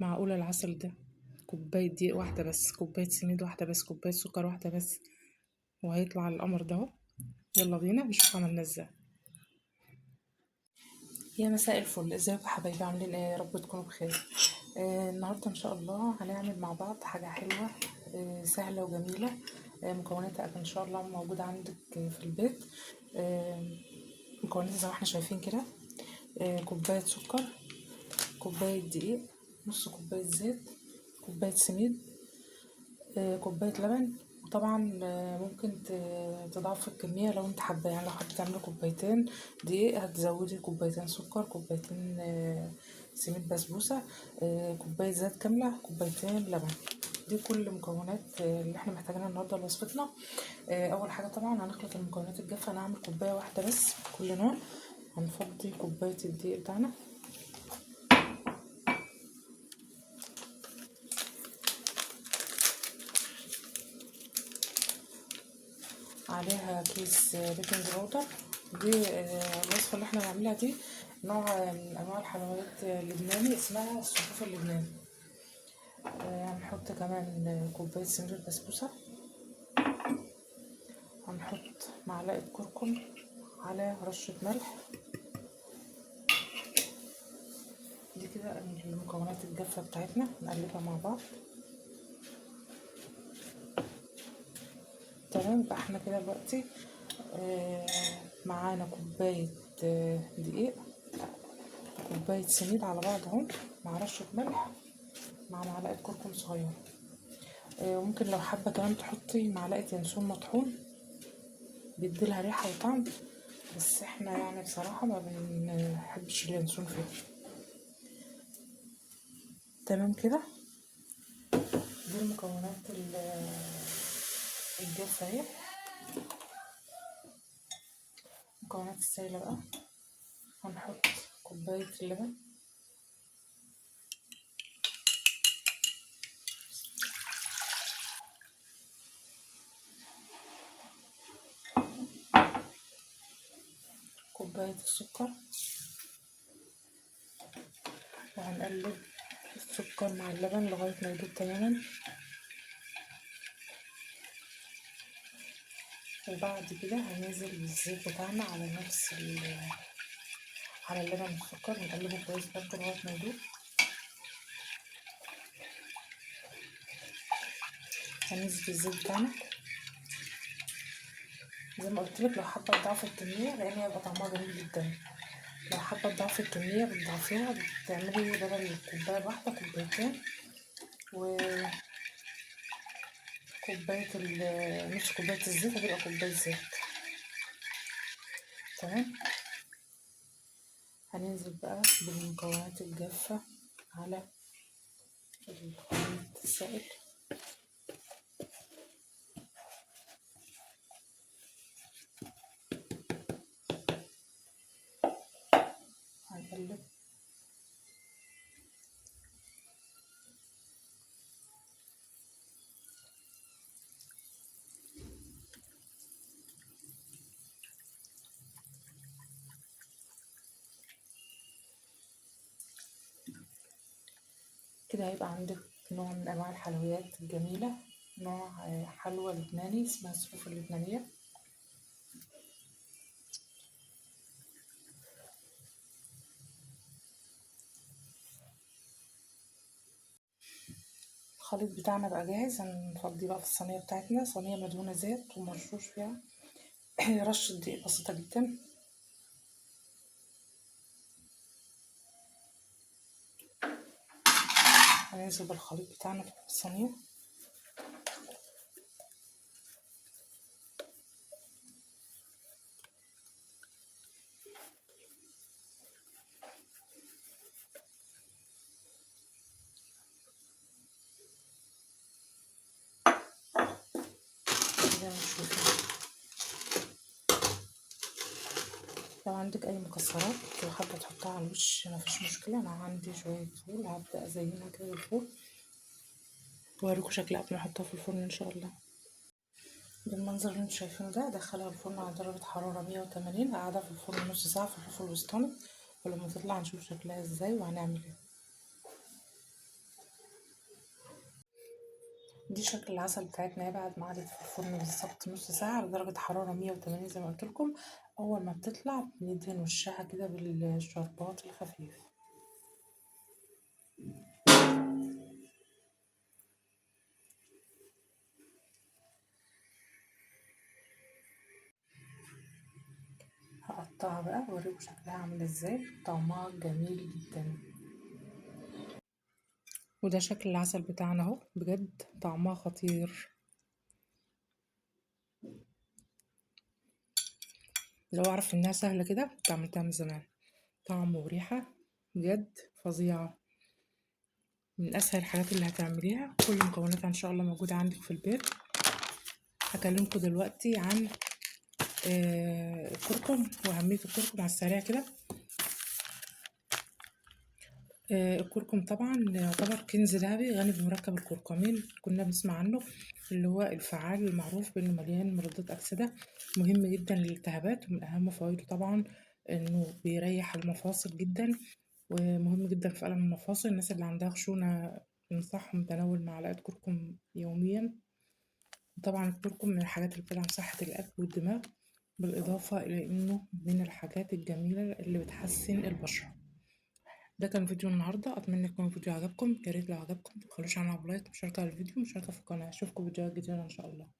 معقولة العسل ده؟ كوباية دقيق واحدة بس، كوباية سميد واحدة بس، كوباية سكر واحدة بس، وهيطلع القمر ده اهو. يلا بينا نشوف عملنا ازاي. يا مساء الفل، ازيكم يا حبايبي؟ عاملين ايه؟ يا رب تكونوا بخير. النهارده ان شاء الله هنعمل مع بعض حاجة حلوة، سهلة وجميلة. مكوناتها ان شاء الله موجودة عندك في البيت. مكوناتها زي ما احنا شايفين كده: كوباية سكر، كوباية دقيق، نص كوباية زيت، كوباية سميد، كوباية لبن. وطبعا ممكن تضاعفي الكمية لو انت حابة، يعني لو حابة تعملي كوبايتين دقيق هتزودي كوبايتين سكر، كوبايتين سميد بسبوسة، كوباية زيت كاملة، كوبايتين لبن. دي كل المكونات اللي احنا محتاجينها النهارده لوصفتنا. اول حاجة طبعا هنخلط المكونات الجافة. انا هعمل كوباية واحدة بس كل نوع. هنفضي كوباية الدقيق بتاعنا، عليها كيس baking powder. دي الوصفة اللي احنا هنعملها، دي نوع من انواع الحلويات اللبناني اسمها السفوف اللبناني. هنحط كمان كوباية سميد البسبوسه، هنحط معلقه كركم على رشه ملح. دي كده المكونات الجافه بتاعتنا، نقلبها مع بعض. تمام، يبقى احنا كده دلوقتي معانا كوباية دقيق، كوباية سميد على بعض اهو، مع رشة ملح، مع معلقة كركم صغيرة. وممكن لو حابة كمان تحطي معلقة ينسون مطحون، بيديلها ريحة وطعم، بس احنا بصراحة ما بنحبش اليانسون فيها. تمام كده، دي المكونات الجافة اهي. مكونات السايلة بقى، هنحط كوباية اللبن، كوباية السكر، وهنقلب السكر مع اللبن لغاية ما يدوب تماما. وبعد كده هننزل بالزيت بتاعنا على نفس على اللبن والسكر، ونقلبه كويس برضه لغاية ما يدوب. هننزل بالزيت بتاعنا زي ما قلت لك. لو حابة تضاعفي الكمية، لان هيبقى طعمها جميل جدا، لو حابة تضاعفي الكمية بتضاعفيها، بتعملي بدل الكوباية الواحدة كوبايتين، و كوباية نص كوباية الزيت هتبقى كوباية زيت. تمام، هننزل بقى بالمكونات الجافة على الخليط السائل. هنقلب. كده هيبقى عندك نوع من انواع الحلويات الجميلة، نوع حلوى لبناني اسمها السفوف اللبنانية. الخليط بتاعنا بقى جاهز. هنفضيه بقى في الصينية بتاعتنا، صينية مدهونة زيت ومرشوش فيها رشة دقيق بسيطة جدا. هننزل بالخليط بتاعنا في الصينية. لو عندك اي مكسرات وحابة تحطها على الوش مفيش مشكلة. انا عندي شوية فول هبدا ازينها كده بالفول واوريكم شكلها قبل ما احطها في الفرن ان شاء الله. بالمنظر اللي انتوا شايفينه ده، ادخلها الفرن على درجه حرارة 180، قاعدة في الفرن نص ساعة في الرف الوسطاني، ولما تطلع نشوف شكلها ازاي وهنعمل ايه. دي شكل العسل بتاعتنا بعد ما قعدت في الفرن بالظبط نص ساعة على درجة حرارة 180 زي ما قلت لكم. أول ما بتطلع بندهن وشها كده بالشربات الخفيف. هقطعها بقى واوريكم شكلها عامل ازاي، طعمها جميل جدا. وده شكل العسل بتاعنا اهو، بجد طعمها خطير. لو اعرف انها سهلة كده كنت عملتها من زمان. طعم وريحه بجد فظيعة، من اسهل الحاجات اللي هتعمليها. كل مكوناتها ان شاء الله موجودة عندك في البيت. هكلمكم دلوقتي عن الكركم واهمية الكركم على السريع كده. الكركم طبعا يعتبر كنز ذهبي غني بمركب الكركمين، كنا بنسمع عنه، اللي هو الفعال المعروف بانه مليان مضادات اكسده، مهم جدا للالتهابات، ومن اهم فوائده طبعا انه بيريح المفاصل جدا، ومهم جدا في الم المفاصل. الناس اللي عندها خشونة ننصحهم تناول معلقه كركم يوميا. طبعا الكركم من الحاجات اللي بتدعم صحة القلب والدماغ، بالاضافة الى انه من الحاجات الجميلة اللي بتحسن البشرة. ده كان فيديو النهارده، اتمنى يكون الفيديو عجبكم. يا ريت لو عجبكم متبخلوش علينا ب like، مشاركة على الفيديو، مشاركة في القناة. اشوفكم فيديوهات جديدة ان شاء الله.